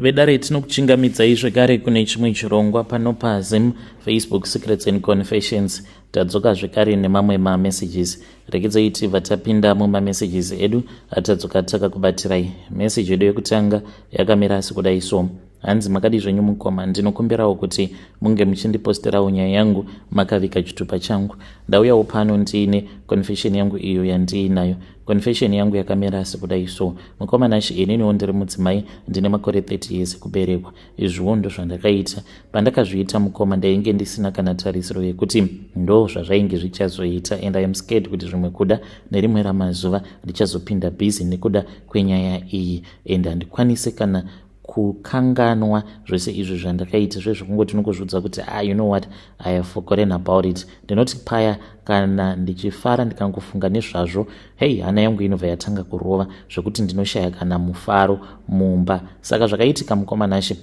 Vedare, tinokuchingamidzai zvekare kune chimwe chirongwa pano paZim Facebook Secrets and Confessions. Tadzoka zvekare nemamwe mamessages. Regedzai tibva tapinda mumamessages edu atadzoka takakubatirai. Message yedu yekutanga yakamira sekudai so. Hanzi, "Makadi zvenyu mukoma? Ndinokumbirawo kuti munge muchindiposterawo nyaya yangu makavika chitupa changu. Ndauyawo pano ndiine confession yangu iyo yandiinayo. Confession yangu yakamira sekudai so. Mukoma Nashi, ininiwo ndiri mudzimai, ndine makore 30 years ekuberekwa. Izviwo ndo zvandakaita. Pandakazviita mukoma, ndainge ndisina kana tarisiro yekuti ndo zvazvainge zvichazoita, and I am scared kuti zvimwe kuda nerimwe ramazuva ndichazopinda busy nekuda kwenyaya iyi, and handikwanisi kana kukanganwa zvese izvi zvandakaita." Zvezvekungoti unongozviudza kuti, "Ah, you know what, I have forgotten about it." Ndinoti paya kana ndichifara, ndikangofunga nezvazvo, hei, hana yangu inobva yatanga kurova zvekuti ndinoshaya kana mufaro mumba. Saka zvakaitika, mukoma Nashe,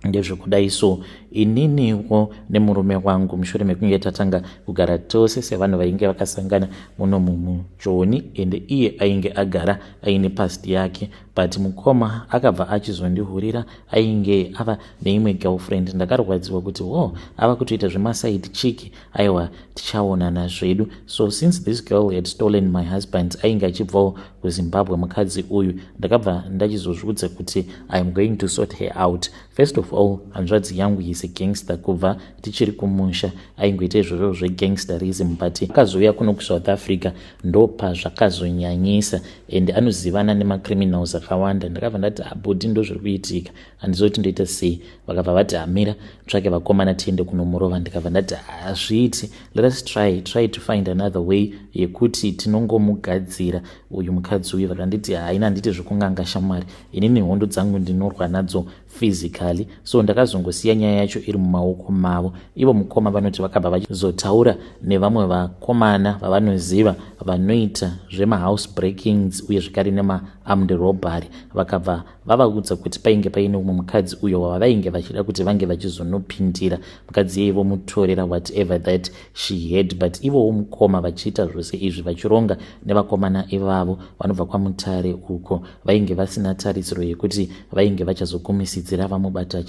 ndezvekudai so. Ininiwo nemurume wangu, mushure mekunge tatanga kugara tose sevanhu vainge vakasangana muno mumujoni, ende iye ainge agara aine past yake, but mukoma akabva achizondihurira. Ainge ava neimwe girlfriend. Ndakarwadziwa kuti wo oh, ava kutoita zvemaside chick. Aiwa, tichaonana zvedu. So since this girl had stolen my husband, ainge achibvawo kuZimbabwe mukadzi uyu, ndakabva ndachizozviudza kuti I am going to sort her out. First of all, hanzvadzi yangu is a gangster. Kubva tichiri kumusha aingoita izvozvo zvegangsterism, but akazouya kuno kuSouth Africa ndopazvakazonyanyisa, and anozivana nemacriminals akawanda. Ndakabva ndati, "Abhudhi, ndo zviri kuitika, handizoti ndoita sei?" Vakabva vati, "Hamira, tsvake vakomana tiende kunomurova." Ndikabva ndati, "Hazviiti, let us try to find another way yekuti tinongomugadzira uyu mukadzi uyu." Vakanditi, "Haina, handiti zvekunganga shamwari, inini hondo dzangu ndinorwa nadzo physically." So ndakazongosiya nyaya yacho iri mumaoko mavo ivo. Mukoma vanoti vakabva vachizotaura nevamwe vakomana vavanoziva vanoita zvemahouse breakings uye zvekare nemaarmed robbery. Vakabva vavaudza kuti painge paine umwe mukadzi uyo wavainge vachida kuti vange vachizonopindira mukadzi iyeye, vomutorera whatever that she had. But ivowo mukoma vachiita zvose izvi, vachironga nevakomana ivavo vanobva kwaMutare uko, vainge vasina tarisiro yekuti vainge vachazokumisidzira vamubata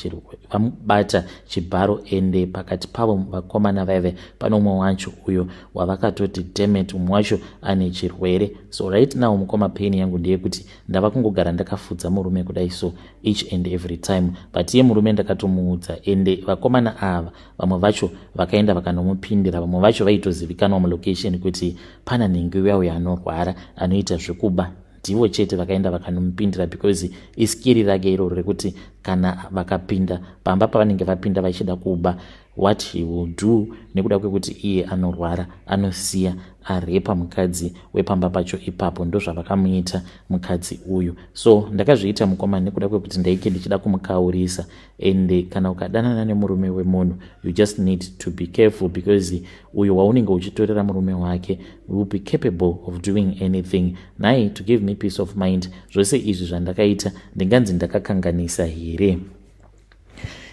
chibharo. Ende pakati pavo vakomana vaive pane umwe wacho uyo wavakatoti, "Dammit, umwe wacho ane chirwere." So right now mukoma, pain yangu ndeyekuti ndava kungogara ndakafudza murume kudai so each and every time. But iye murume ndakatomuudza, ende vakomana ava vamwe vacho vakaenda vakanomupindira. Vamwe vacho vaitozivikanwa mulocation kuti pana nhingi uya uyo anorwara anoita zvekuba. Ndivo chete vakaenda vakanomupindira, because iskiri rake iroro rekuti kana vakapinda pamba pavanenge vapinda vachida kuba, what he will do, nekuda kwekuti iye anorwara, anosiya arepa mukadzi wepamba pacho ipapo. Ndo zvavakamuita mukadzi uyu. So ndakazviita mukoma nekuda kwekuti ndaike ndichida kumukaurisa. Ende kana ukadanana nemurume wemunhu, you just need to be careful, because uyo waunenge uchitorera murume wake will be capable of doing anything. Nai, to give me peace of mind, zvose izvi zvandakaita, ndinganzi ndakakanganisa here?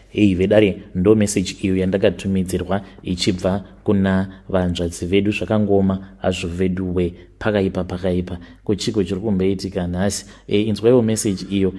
Hei vedare, ndo meseji iyo yandakatumidzirwa ichibva kuna vanzvadzi vedu. Zvakangoma hazvo vedu we, pakaipa, pakaipa. Kuchiko chiri kumboitika nhasi? Inzwaiwo meseji iyo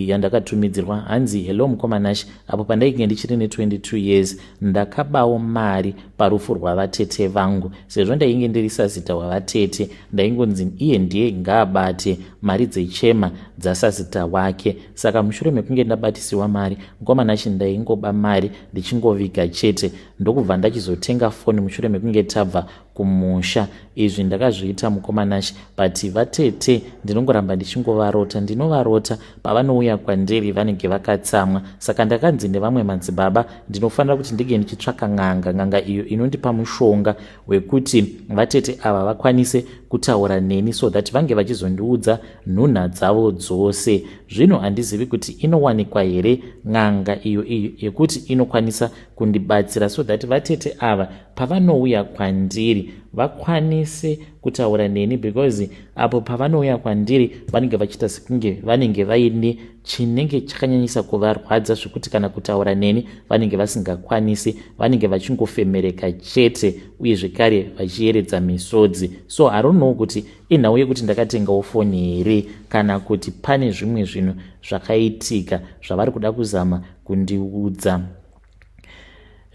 yandakatumidzirwa. Hanzi, "Hello mukoma Nash, apo pandainge ndichiri ne22 years, ndakabawo mari parufu rwavatete vangu. Sezvo ndainge ndiri sazita wavatete, ndaingonzi iye ndiye ngaabate mari dzechema dzasazita wake. Saka mushure mekunge ndabatisiwa mari, mukoma Nash, ndaingoba mari ndichingoviga chete, ndokubva ndachizotenga foni mushure mekunge tabva kumusha. Izvi ndakazviita mukoma Nash, but vatete ndinongoramba ndichingovarota. Ndinovarota pavanouya kwandiri vanenge vakatsamwa. Saka ndakanzi nevamwe madzibaba ndinofanira kuti ndinge ndichitsvaka n'anga, n'anga iyo inondipa mushonga wekuti vatete ava vakwanise kutaura neni, so that vange vachizondiudza nhunha dzavo dzose. Zvino handizivi kuti inowanikwa here n'anga iyo iyo yekuti inokwanisa kundibatsira, so that vatete ava pavanouya kwandiri vakwanise." Havakwanise kutaura neni because apo pavanouya kwandiri vanenge vachiita sekunge vanenge vaine chinenge chakanyanyisa kuvarwadza zvekuti kana kutaura neni vanenge vasingakwanisi, vanenge vachingofemereka chete uye zvekare vachiyeredza misodzi. So I don't know kuti inhau yekuti ndakatengawo foni here kana kuti pane zvimwe zvinhu zvakaitika zvavari kuda kuzama kundiudza.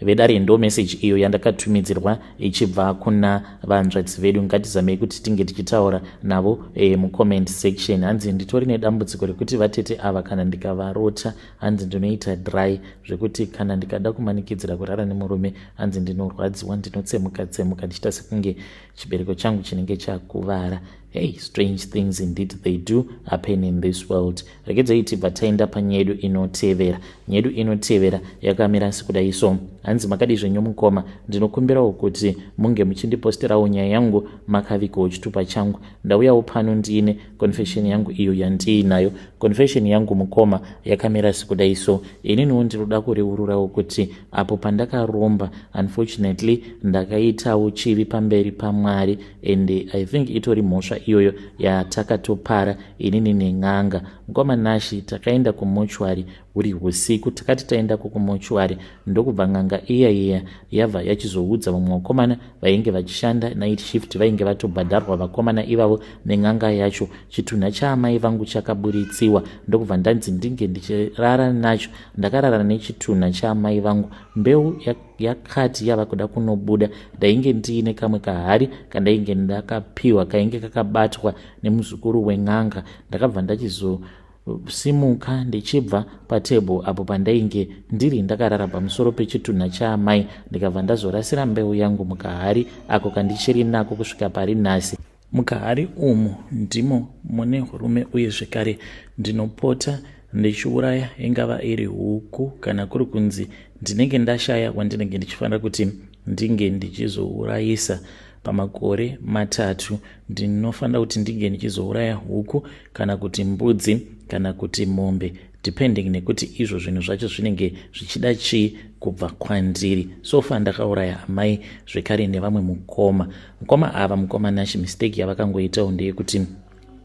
Vedare, ndo meseji iyo yandakatumidzirwa ichibva kuna vanzvadzi vedu. Ngatizamei kuti tinge tichitaura navo mucomment section. Hanzi nditori nedambudziko rekuti vatete ava kana ndikavarota, hanzi ndinoita dry zvekuti kana ndikada kumanikidzira kurara nemurume, hanzi ndinorwadziwa, ndinotsemuka tsemuka ndichiita sekunge chibereko changu chinenge chakuvara. Hey, strange things indeed, they do happen in this world. Regedzai tibva taenda panyaya yedu inotevera. Nyaya yedu inotevera yakamira sekudai so. Hanzi, "Makadi zvenyu mukoma? Ndinokumbirawo kuti munge muchindiposterawo nyaya yangu makavigawo chitupa changu. Ndauyawo pano ndiine confession yangu iyo yandiinayo. Confession yangu, mukoma, yakamira sekudai so. Ininiwo ndinoda kureururawo kuti apo pandakaromba, unfortunately ndakaitawo chivi pamberi paMwari and I think itori mhosva iyoyo yatakatopara inini nen'anga. Mukoma Nashi, takaenda kumochwari huri usiku. Takati taendako kumochwari, ndokubva n'anga iya iya yabva yachizoudza vamwe vakomana vainge vachishanda night shift. Vainge vatobhadharwa vakomana ivavo nen'anga yacho. Chitunha chaamai vangu chakaburitsiwa, ndokubva ndanzi ndinge ndichirara nacho. Ndakarara nechitunha chaamai vangu. Mbeu yakati yava kuda kunobuda, ndainge ndiine kamwe kahari kandainge ndakapiwa kainge kakabatwa nemuzukuru wen'anga. Ndakabva ndachizosimuka ndichibva patebho apo pandainge ndiri ndakarara pamusoro pechitunha chaamai, ndikabva ndazorasira mbeu yangu mukahari ako kandichiri nako kusvika pari nhasi. Mukahari umu ndimo mune hurume uye zvekare ndinopota ndichiuraya, ingava iri huku kana kuri kunzi ndinenge ndashaya wandinenge ndichifanira kuti ndinge ndichizourayisa. Pamakore 3 ndinofanira kuti ndinge ndichizouraya huku kana kuti mbudzi kana kuti mombe, depending nekuti izvo zvinhu zvacho zvinenge zvichida chii kubva kwandiri. So far ndakauraya amai zvekare nevamwe mukoma. Mukoma ava, mukoma Nashi, mistake yavakangoitawo ndeyekuti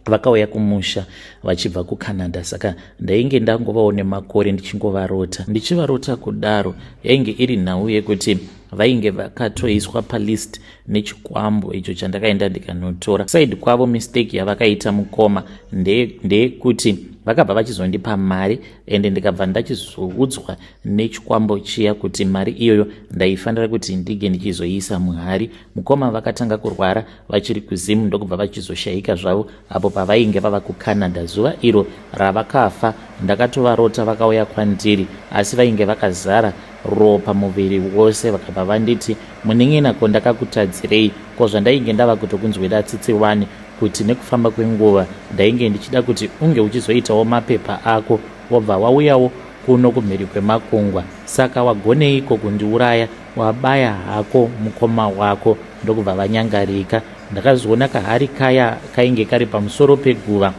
vakauya kumusha vachibva kuCanada, saka ndainge ndangovawo nemakore ndichingovarota. Ndichivarota kudaro, yainge iri nhau yekuti vainge vakatoiswa palist nechikwambo icho chandakaenda ndikanotora side kwavo. Mistake yavakaita, mukoma, ndeyekuti vakabva vachizondipa mari, ende ndikabva ndachizoudzwa nechikwambo chiya kuti mari iyoyo ndaifanira kuti ndinge ndichizoiisa muhari. Mukoma vakatanga kurwara vachiri kuZimu, ndokubva vachizoshayika zvavo apo pavainge vava kuCanada. Zuva iro ravakafa ndakatovarota vakauya kwandiri, asi vainge vakazara ropa muviri wose. Vakabva vanditi, 'Munin'ina, ko ndakakutadzirei? Ko zvandainge ndava kutokunzwira tsitsi wani kuti nekufamba kwenguva ndainge ndichida kuti unge uchizoitawo mapepa ako, wobva wauyawo kuno kumhiri kwemakungwa. Saka wagoneiko kundiuraya? Wabaya hako mukoma wako.' Ndokubva vanyangarika. Ndakazoona kahari kaya kainge kari pamusoro peguva,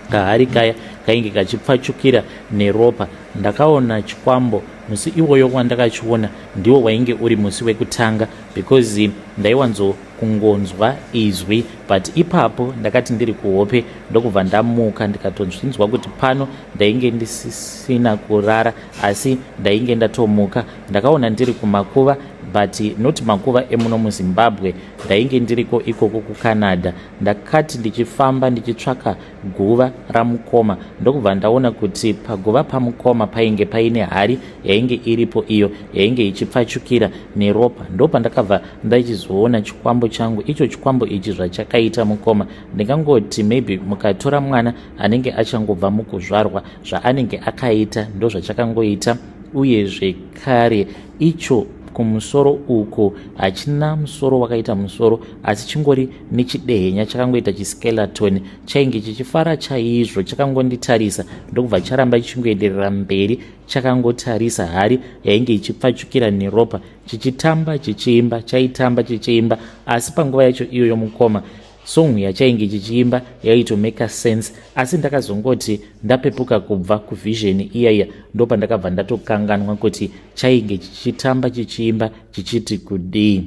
kahari kaya kainge kachipfachukira neropa. Ndakaona chikwambo musi iwoyo. Wandakachiona ndiwo wainge uri musi wekutanga, because ndaiwanzo kungonzwa izwi, but ipapo ndakati ndiri kuhope, ndokubva ndamuka ndikatonzvinzwa kuti pano ndainge ndisisina kurara, asi ndainge ndatomuka. Ndakaona ndiri kumakuva, but not makuva emuno muZimbabwe. Ndainge ndiriko ikoko kuCanada. Ndakati ndichifamba ndichitsvaka guva ramukoma, ndokubva ndaona kuti paguva pamukoma painge paine hari yainge iripo, iyo yainge ichipfachukira neropa. Ndopandakabva ndachizoona chikwambo changu icho. Chikwambo ichi zvachakaita, mukoma, ndingangoti maybe mukatora mwana anenge achangobva mukuzvarwa, zvaanenge akaita ndo zvachakangoita. Uye zvekare icho kumusoro uko hachina musoro wakaita musoro, asi chingori nechidehenya chakangoita chiskeleton. Chainge chichifara chaizvo, chakangonditarisa, ndokubva charamba chichingoenderera mberi chakangotarisa hari yainge ichipfachukira neropa, chichitamba chichiimba. Chaitamba chichiimba, asi panguva yacho iyoyo, mukoma, song yachainge chichiimba yaitomeka sense. Asi ndakazongoti ndapepuka kubva kuvision iyaiya, ndopandakabva ndatokanganwa kuti chainge chichitamba chichiimba chichiti kudii.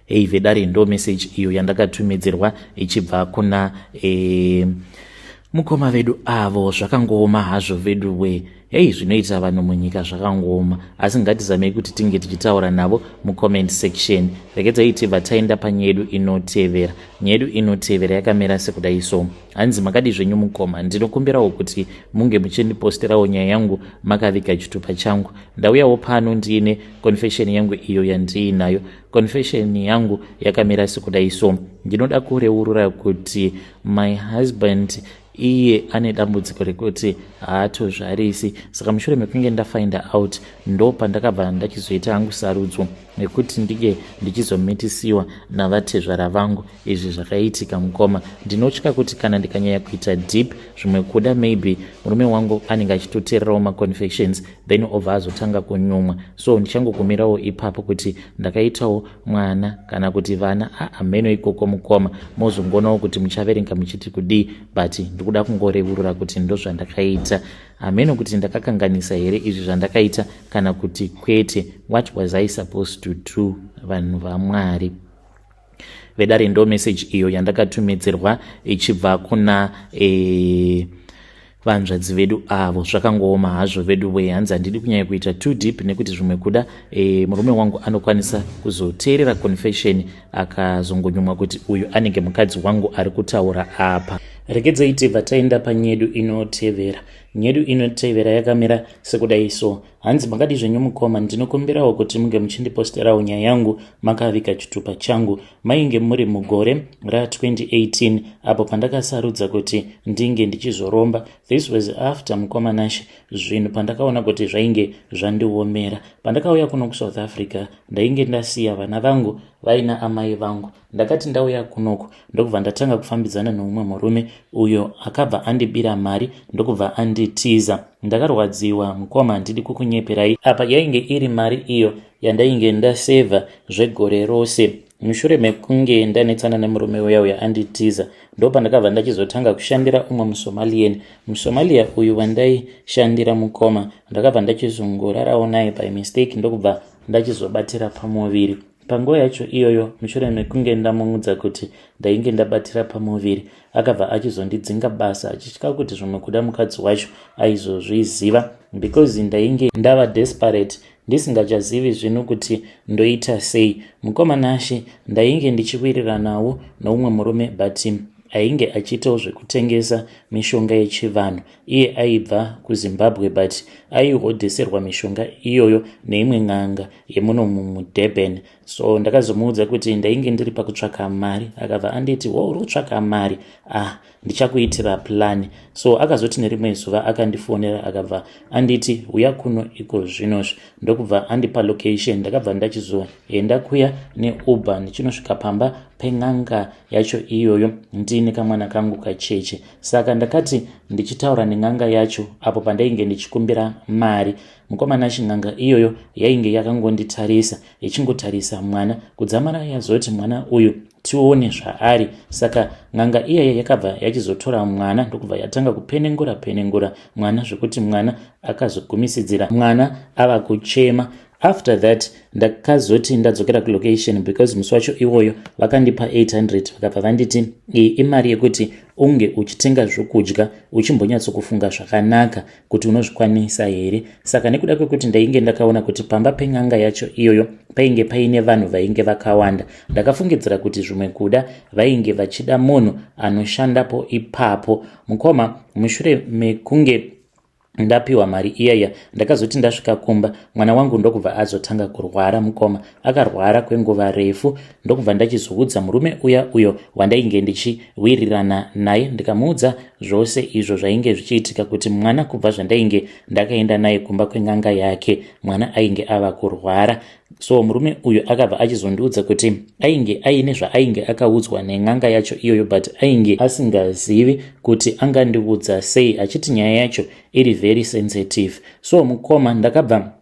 Hei vedare, ndo message iyo yandakatumidzirwa ichibva kuna mukoma vedu avo. Zvakangooma hazvo vedu we. Hei, zvinoita vanhu munyika zvakangooma, asi ngatizamei kuti tinge tichitaura navo mucomment section. Regedzai tibva taenda panyaya yedu inotevera. Nyaya yedu inotevera yakamira sekudai so. Hanzi, "Makadi zvenyu mukoma? Ndinokumbirawo kuti munge muchindiposterawo nyaya yangu makaviga chitupa changu. Ndauyawo pano ndiine confession yangu iyo yandiinayo. Confession yangu yakamira sekudai so. Ndinoda kureurura kuti my husband iye ane dambudziko rekuti haatozvarisi. Saka mushure mekunge ndafind out, ndo pandakabva ndachizoita hangu sarudzo nekuti ndinge ndichizomitisiwa navatezvara vangu. Izvi zvakaitika mukoma, ndinotya kuti kana ndikanyanya kuita deep, zvimwe kuda maybe murume wangu anenge achitoteererawo maconfessions, then obva azotanga kunyumwa. So ndichangogumirawo ipapo kuti ndakaitawo mwana kana kuti vana aameno ikoko mukoma, mozongonawo kuti muchaverenga muchiti kudii, but ndikuda kungoreurura kuti ndozvandakaita. Hameno kuti ndakakanganisa here izvi zvandakaita kana kuti kwete. What was I supposed to do, vanhu vaMwari?" Vedare, ndo message iyo yandakatumidzirwa ichibva kuna vanzvadzi vedu avo. Zvakangooma hazvo vedu we. Hanzi, "Handidi kunyanya kuita too deep nekuti zvimwe kuda murume wangu anokwanisa kuzoteerera confession akazongonyumwa kuti uyu anenge mukadzi wangu ari kutaura apa." Regedzai tibva taenda panyedu inotevera. Nyedu inotevera yakamira sekudai so. Hanzi, "Makadi zvenyu mukoma? Ndinokumbirawo kuti munge muchindiposterawo nyaya yangu makaviga chitupa changu. Mainge muri mugore ra2018 apo pandakasarudza kuti ndinge ndichizoromba. This was after, mukoma Nashe, zvinhu pandakaona kuti zvainge zvandiomera. Pandakauya kuno kuSouth Africa, ndainge ndasiya vana vangu vaina amai vangu. Ndakati ndauya kunoku, ndokubva ndatanga kufambidzana neumwe murume uyo akabva andibira mari, ndokubva anditiza. Ndakarwadziwa mukoma, handidi kukunyeperai. Apa yainge iri mari iyo yandainge ndasevha zvegore rose. Mushure mekunge ndanetsana nemurume uya uya anditiza, ndopandakabva ndachizotanga kushandira umwe muSomalian. MuSomalia uyu wandaishandira mukoma, ndakabva ndachizongorarawo naye by mistake, ndokubva ndachizobatira pamuviri panguva yacho iyoyo. Mushure mekunge ndamuudza kuti ndainge ndabatira pamuviri, akabva achizondidzinga basa, achitya kuti zvimwe kuda mukadzi wacho aizozviziva, because ndainge ndava desperate, ndisingachazivi zvino kuti ndoita sei. Mukoma Nashe, ndainge ndichiwiriranawo noumwe murume, but ainge achiitawo zvekutengesa mishonga yechivanhu. Iye aibva kuZimbabwe, but aihodheserwa mishonga iyoyo neimwe n'anga yemuno muDurban. So ndakazomuudza kuti ndainge ndiri pakutsvaka mari. Akabva anditi, 'Wo, uri kutsvaka mari? Ah, ndichakuitira plan.' So akazoti nerimwe zuva akandifonera, akabva anditi, 'Uya kuno iko zvinozvi.' Ndokubva andipa location. Ndakabva ndachizoenda kuya neUber. Ndichinosvika pamba pen'anga yacho iyoyo ndiine kamwana kangu kacheche. Saka ndakati ndichitaura nen'anga yacho apo pandainge ndichikumbira mari, mukoma Nashe, n'anga iyoyo yainge yakangonditarisa, ichingotarisa mwana, kudzamara yazoti mwana uyu tione zvaari. Saka n'anga iyaya yakabva yachizotora mwana, ndokubva yatanga kupenengura penengura mwana, zvekuti mwana akazogumisidzira mwana ava kuchema. After that ndakazoti ndadzokera kulocation, because musi wacho iwoyo vakandipa 800, vakabva vanditi iyi imari yekuti unge uchitenga zvokudya, uchimbonyatsokufunga zvakanaka kuti unozvikwanisa here. Saka nekuda kwekuti ndainge ndakaona kuti pamba pen'anga yacho iyoyo painge paine vanhu vainge vakawanda, ndakafungidzira kuti zvimwe kuda vainge vachida munhu anoshandapo ipapo. Mukoma, mushure mekunge ndapiwa mari iyaya, ndakazoti ndasvika kumba, mwana wangu ndokubva azotanga kurwara. Mukoma, akarwara kwenguva refu, ndokubva ndachizoudza murume uya uyo wandainge ndichiwirirana naye. Ndikamuudza zvose izvo zvainge zvichiitika, kuti mwana kubva zvandainge ndakaenda naye kumba kwen'anga yake, mwana ainge ava kurwara. So murume uyu akabva achizondiudza kuti ainge aine zvaainge akaudzwa nen'anga yacho iyoyo, but ainge asingazivi kuti angandiudza sei, achiti nyaya yacho iri very sensitive. So mukoma, ndakabva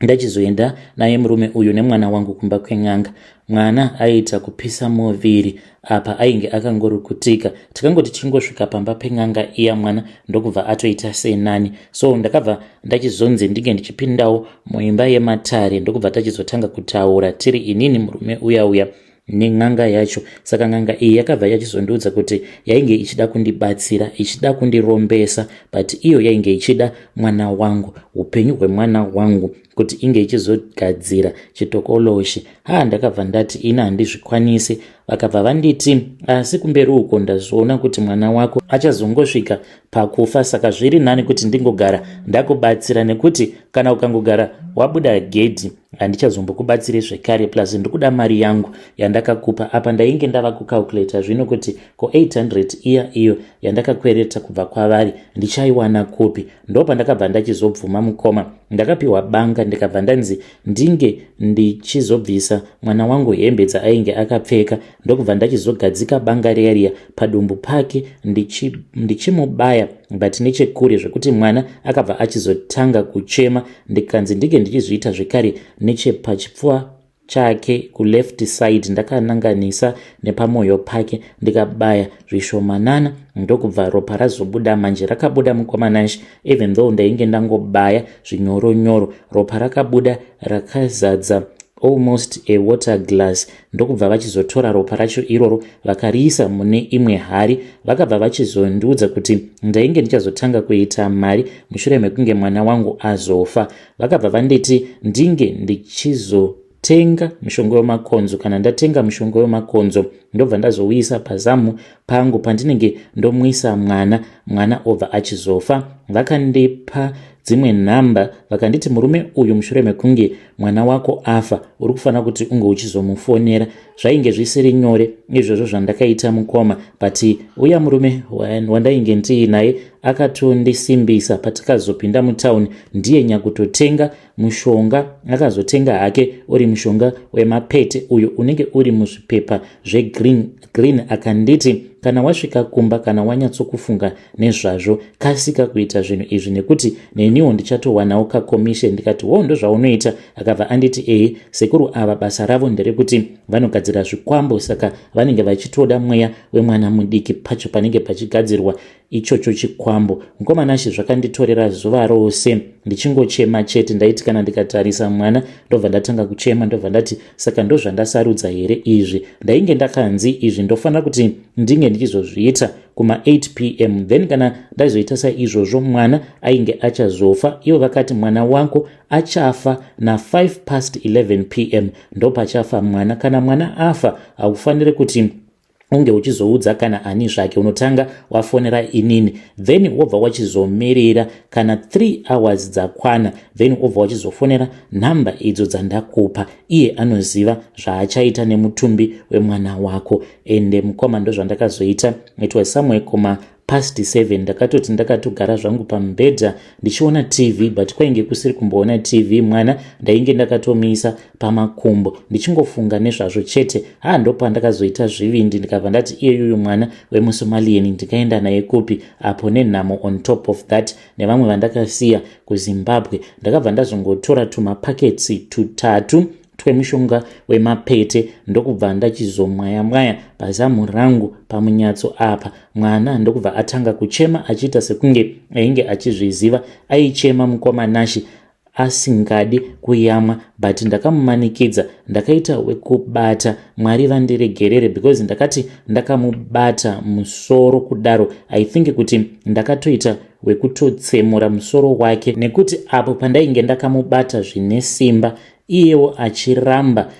ndachizoenda naye murume uyu nemwana wangu kumba kwen'anga. Mwana aiita kupisa muviri, apa ainge akangorukutika. Tikangoti tichingosvika pamba pen'anga iya, mwana ndokubva atoita senani. So ndakabva ndachizonzi ndinge ndichipindawo muimba yematare, ndokubva tachizotanga kutaura tiri inini, murume uya uya. Nen'anga yacho. Saka n'anga iyi yakabva yachizondiudza kuti yainge ichida kundibatsira, ichida kundirombesa, but iyo yainge ichida mwana wangu, upenyu hwemwana wangu, kuti inge ichizogadzira chitokoloshi. Ha, ndakabva ndati ini handizvikwanisi. Vakabva vanditi, asi kumberi uko ndazoona kuti mwana wako achazongosvika pakufa, saka zviri nani kuti ndingogara ndakubatsira, nekuti kana ukangogara wabuda gedhi handichazombokubatsiri zvekare. Plus ndikuda mari yangu yandakakupa. Apa ndainge ndava kucalculata zvino kuti ko 800 iya iyo yandakakwereta kubva kwavari ndichaiwana kupi? Ndo pandakabva ndachizobvuma, mukoma. Ndakapiwa banga, ndikabva ndanzi ndinge ndichizobvisa mwana wangu hembe dzaainge akapfeka, ndokubva ndachizogadzika banga riya riya padumbu pake, ndichimubaya but nechekure, zvekuti mwana akabva achizotanga kuchema. Ndikanzi ndinge ndichizviita zvekare nechepachipfuva chake kuleft side, ndakananganisa nepamwoyo pake, ndikabaya zvishomanana, ndokubva ropa razobuda. Manje rakabuda, mukoma Nashi, even though ndainge ndangobaya zvinyoronyoro, ropa rakabuda rakazadza almost a water glass. Ndokubva vachizotora ropa racho iroro, vakariisa mune imwe hari. Vakabva vachizondiudza kuti ndainge ndichazotanga kuita mari mushure mekunge mwana wangu azofa. Vakabva vanditi ndinge ndichizotenga mushonga wemakonzo. Kana ndatenga mushonga wemakonzo, ndobva ndazouisa pazamu pangu pandinenge ndomwisa mwana, mwana obva achizofa. Vakandipa dzimwe nhamba, vakanditi murume uyu, mushure mekunge mwana wako afa, uri kufanira kuti unge uchizomufonera. Zvainge zvisiri nyore izvozvo zvandakaita, mukoma, but uya murume wandainge ndiinaye akatondisimbisa. Patakazopinda mutauni, ndiye nyakutotenga mushonga. Akazotenga hake uri mushonga wemapete uyo unenge uri muzvipepa zvegreen green. Akanditi kana wasvika kumba, kana wanyatsokufunga nezvazvo, kasika kuita zvinhu izvi, nekuti neniwo ndichatowanawo kacommission. Ndikati, "Wo, ndozvaunoita?" Akabva anditi, "Ehe, sekuru ava basa ravo nderekuti vanogadzira zvikwambo, saka vanenge vachitoda mweya wemwana mudiki pacho panenge pachigadzirwa ichocho chikwambo." Mukoma Nashi, zvakanditorera zuva rose ndichingochema chete. Ndaiti kana ndikatarisa mwana, ndobva ndatanga kuchema, ndobva ndati, "Saka ndozvandasarudza here izvi?" Ndainge ndakanzi izvi ndofanira kuti ndinge ndichizozviita kuma8 p.m., then kana ndaizoita saizvozvo, mwana ainge achazofa. Ivo vakati mwana wako achafa na5 past 11 p.m., ndopachafa mwana. Kana mwana afa, haufaniri kuti unge uchizoudza kana ani zvake. Unotanga wafonera inini, then wobva wachizomirira kana 3 hours dzakwana, then wobva wachizofonera nhamba idzo dzandakupa. Iye anoziva zvaachaita nemutumbi wemwana wako. Ende mukoma, ndozvandakazoita. It was somewhere kuma past 7. Ndakatoti ndakatogara zvangu pamubhedha ndichiona TV, but kwainge kusiri kumboona TV. Mwana ndainge ndakatomisa pamakumbo, ndichingofunga nezvazvo chete. Ha, ndopandakazoita zvivindi, ndikabva ndati, "Iyeyuyu mwana wemuSomalian ndikaenda naye kupi apo nenhamo?" On top of that, nevamwe vandakasiya kuZimbabwe. Ndakabva ndazongotora tumapaketsi tutatu twemushonga wemapete, ndokubva ndachizomwaya mwaya pazamu rangu pamunyatso apa. Mwana ndokubva atanga kuchema, achiita sekunge ainge achizviziva. Aichema, mukoma Nashi, asingadi kuyamwa, but ndakamumanikidza. Ndakaita wekubata, Mwari vandiregerere, because ndakati ndakamubata musoro kudaro, I think kuti ndakatoita wekutotsemura musoro wake, nekuti apo pandainge ndakamubata zvine simba, iyewo achiramba,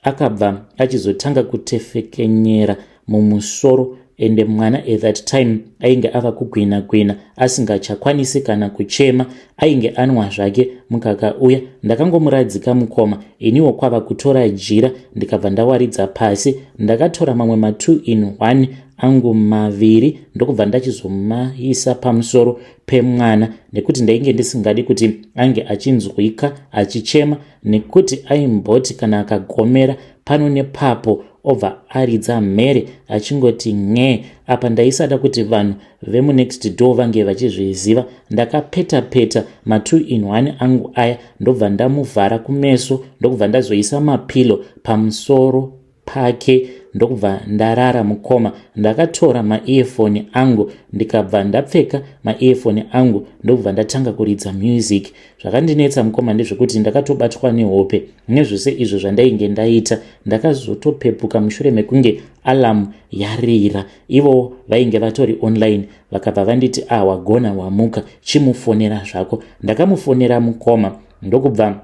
akabva achizotanga kutefekenyera mumusoro. Ende mwana at that time ainge ava kugwina gwina, asingachakwanisi kana kuchema. Ainge anwa zvake mukaka uya. Ndakangomuradzika, mukoma, iniwo kwava kutora jira, ndikabva ndawaridza pasi. Ndakatora mamwe ma2 in 1 angu maviri, ndokubva ndachizomaisa pamusoro pemwana, nekuti ndainge ndisingadi kuti ange achinzwika achichema, nekuti aimboti kana akagomera pano nepapo, obva aridza mhere achingoti ng'e. Apa ndaisada kuti vanhu vemunext door vange vachizviziva. Ndakapeta peta ma2 in 1 angu aya, ndobva ndamuvhara kumeso, ndokubva ndazoisa mapilo pamusoro. pake ndokubva ndarara mukoma. Ndakatora maearphone angu, ndikabva ndapfeka maearphone angu, ndokubva ndatanga kuridza music. Zvakandinetsa mukoma ndezvekuti ndakatobatwa nehope nezvose izvo zvandainge ndaita. Ndakazotopepuka mushure mekunge alarm yarira. Ivo vainge vatori online, vakabva vanditi, "Ah, wagona wamuka, chimufonera zvako." Ndakamufonera mukoma, ndokubva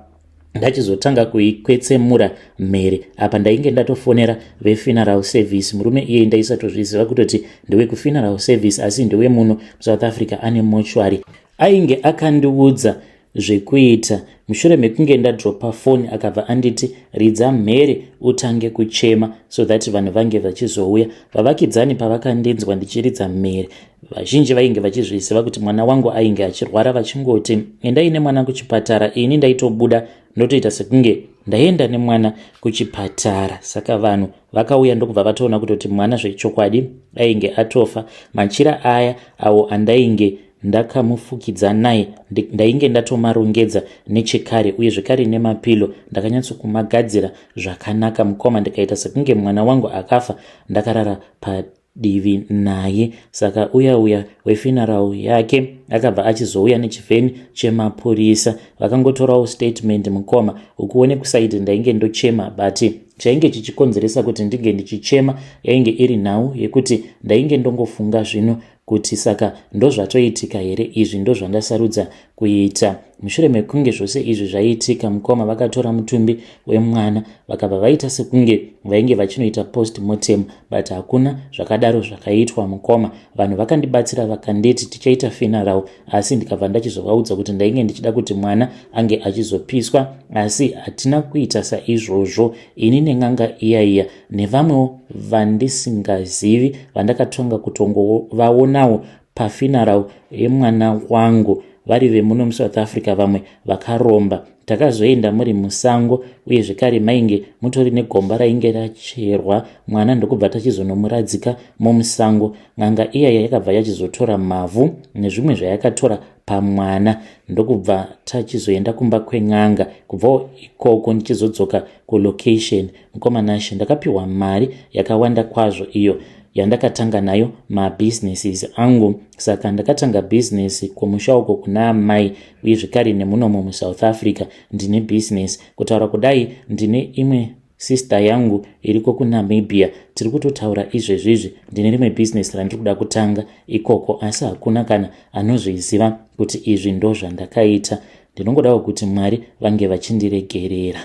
ndachizotanga kuikwetsemura mhere. Apa ndainge ndatofonera vefuneral service. Murume iyeye ndaisatozviziva kutoti ndewekufuneral service, asi ndewemuno muSouth Africa, ane mochwari. Ainge akandiudza zvekuita. Mushure mekunge ndadropa foni, akabva anditi, "Ridza mhere utange kuchema so that vanhu vange vachizouya." Vavakidzani pavakandinzwa ndichiridza mhere, vazhinji vainge vachizviziva kuti mwana wangu ainge achirwara, vachingoti, "Endai nemwana kuchipatara." Ini ndaitobuda ndotoita sekunge ndaenda nemwana kuchipatara. Saka vanhu vakauya, ndokubva vatoona kutoti mwana zvechokwadi ainge atofa. Machira aya awo andainge ndakamufukidza naye, ndainge ndatomarongedza nechekare, uye zvekare nemapilo ndakanyatsokumagadzira zvakanaka mukoma, ndikaita sekunge mwana wangu akafa ndakarara padivi naye. Saka uya uya wefuneral yake akabva achizouya nechivheni chemapurisa, vakangotorawo statement mukoma. Ukuone kuside ndainge ndochema, but chainge chichikonzeresa kuti ndinge ndichichema yainge iri nhau yekuti ndainge ndongofunga zvino kuti saka ndozvatoitika here izvi, ndozvandasarudza kuita? Mushure mekunge zvose izvi zvaitika mukoma, vakatora mutumbi wemwana, vakabva vaita sekunge vainge vachinoita post mortem, but hakuna zvakadaro zvakaitwa mukoma. Vanhu vakandibatsira, vakanditi tichaita funeral, asi ndikabva ndachizovaudza kuti ndainge ndichida kuti mwana ange achizopiswa, asi hatina kuita saizvozvo. Ini nen'anga iya iya nevamwewo vandisingazivi vandakatonga kutongovaonawo pafuneral yemwana wangu, vari vemuno muSouth Africa, vamwe vakaromba, takazoenda muri musango, uye zvekare mainge mutori negomba rainge racherwa mwana, ndokubva tachizonomuradzika mumusango. N'anga iyaya yakabva yachizotora mavhu nezvimwe zvayakatora pamwana, ndokubva tachizoenda kumba kwen'anga. Kubvawo ikoko ndichizodzoka kulocation mukoma Nashe, ndakapiwa mari yakawanda kwazvo, iyo yandakatanga nayo mabusinesses angu. Saka ndakatanga bhizinesi kumusha uko kuna amai, uye zvekare nemunomo muSouth Africa ndine bhizinesi. Kutaura kudai, ndine imwe sister yangu iriko kuNamibia, tiri kutotaura izvezvizvi. Ndine rimwe bhizinesi randiri kuda kutanga ikoko, asi hakuna kana anozviziva kuti izvi ndo zvandakaita. Ndinongodawo kuti Mwari vange vachindiregerera.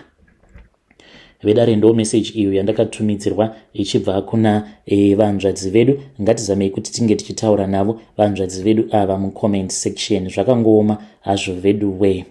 Vedare, ndo meseji iyo yandakatumidzirwa ichibva kuna vanzvadzi vedu. Ngatizamei kuti tinge tichitaura navo vanzvadzi vedu ava mucomment section. Zvakangooma hazvo vedu wee.